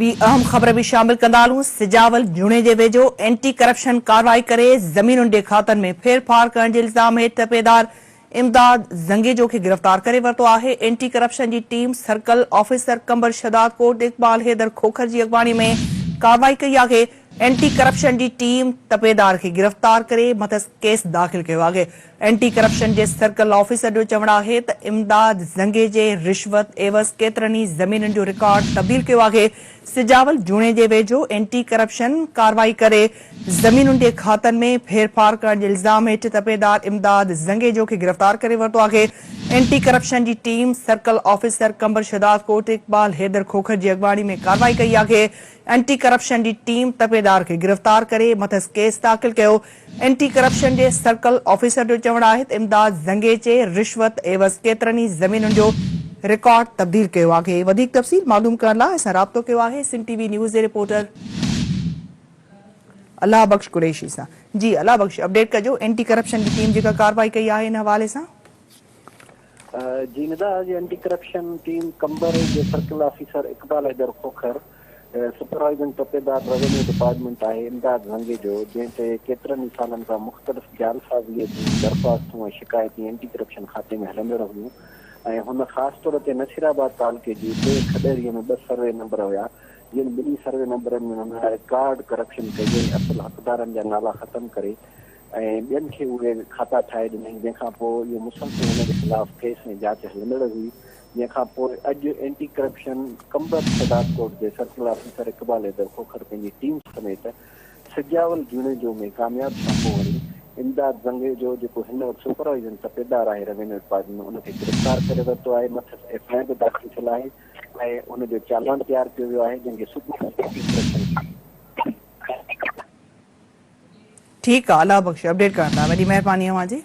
ٻي اهم خبر به شامل ڪندا هلون، سجاول جوڻيجي ويجهو اينٽي ڪرپشن ڪارروائي ڪري زمينن جي کاتن ۾ ڦيرڦار ڪرڻ جي الزام هيٺ تپيدار امداد زنگيجو کي گرفتار ڪري ورتو آهي، اينٽي ڪرپشن جي team circle officer Qambar Shahdadkot Iqbal Haider Khokhar جي اڳواڻي ۾ ڪارروائي ڪئي آهي، اينٽي ڪرپشن جي ٽيم تپيدار کي گرفتار ڪري مٿس ڪيس داخل ڪيو آهي. اينٽي ڪرپشن جي سرڪل آفيسر جو چوڻ آهي ته امداد زنگي جي رشوت عيوض ڪيترن ئي زمينن جو رڪارڊ تبديل ڪيو آهي. سجاول جوڻيجي ويجهو اينٽي ڪرپشن ڪارروائي ڪري زمينن جي کاتن ۾ ڦيرڦار ڪرڻ جي الزام هيٺ تپيدار امداد زنگيجو کي گرفتار ڪري ورتو آهي. اينٽي ڪرپشن جي team circle officer Qambar Shahdadkot Iqbal Haider Khokhar جي اڳواڻي ۾ ڪارروائي ڪئي آهي. اينٽي ڪرپشن جي ٽيم تپيدار کي گرفتار ڪري مٿس ڪيس داخل ڪيو. اينٽي ڪرپشن جي سرڪل آفيسر جو چوڻ آهي ته امداد زنگيچي رشوت عيوض ڪيترن ئي زمينن جو رڪارڊ تبديل ڪيو آهي. وڌيڪ تفصيل معلوم ڪرڻ لاء اسان رابطو ڪيو آهي سنڌ ٽي وي نيوز جي رپورٽر الله بخش قريشي سان. جي الله بخش اپڊيٽ ڪجو اينٽي ڪرپشن جي ٽيم جيڪا ڪارروائي ڪئي آهي ان حوالي سان. جي ندا جي اينٽي ڪرپشن ٽيم قمبر جي circle officer Iqbal Haider Khokhar supervising تپيدار revenue department آهي امداد زنگيجو جنهن تي ڪيترن ئي سالن کان مختلف جعلسازي جون درخواستون ۽ شڪايتون اينٽي ڪرپشن کاتي ۾ هلندڙ هيون ۽ هن خاص طور تي نصيرآباد تعلقي جي ديهه کڏهري ۾ ٻه سروي نمبر هيا جن ٻنهي سروي نمبرن ۾ هن رڪارڊ ڪرپشن ڪئي ۽ اصل حقدارن جا نالا ختم ڪري ۽ ٻين کي اهي کاتا ٺاهي ڏنائين جنهن کان پوء اهو مسلسل هن جي خلاف ڪيس ۽ جاچ هلندڙ هئي جنهن کان پوء اڄ اينٽي ڪرپشن قمبر شهدادڪوٽ جي سرڪل آفيسر اقبال حيدر کوکر پنهنجي ٽيم سميت سجاول جوڻيجو ۾ ڪامياب ڇاپو هڻي امداد زنگيجو جيڪو هن وقت سپروائيزنگ تپيدار آهي روينيو ڊپارٽمينٽ ۾ ان کي گرفتار ڪري ورتو آهي مٿس ايف I R به داخل ٿيل آهي ۽ ان جو چالان تيار ڪيو ويو آهي جنهن کي صبح اينٽي ڪرپشن ٺيڪ آ الله بخش اپڊيٽ ڪرڻ لاء وڏي مهرباني اوهان جي.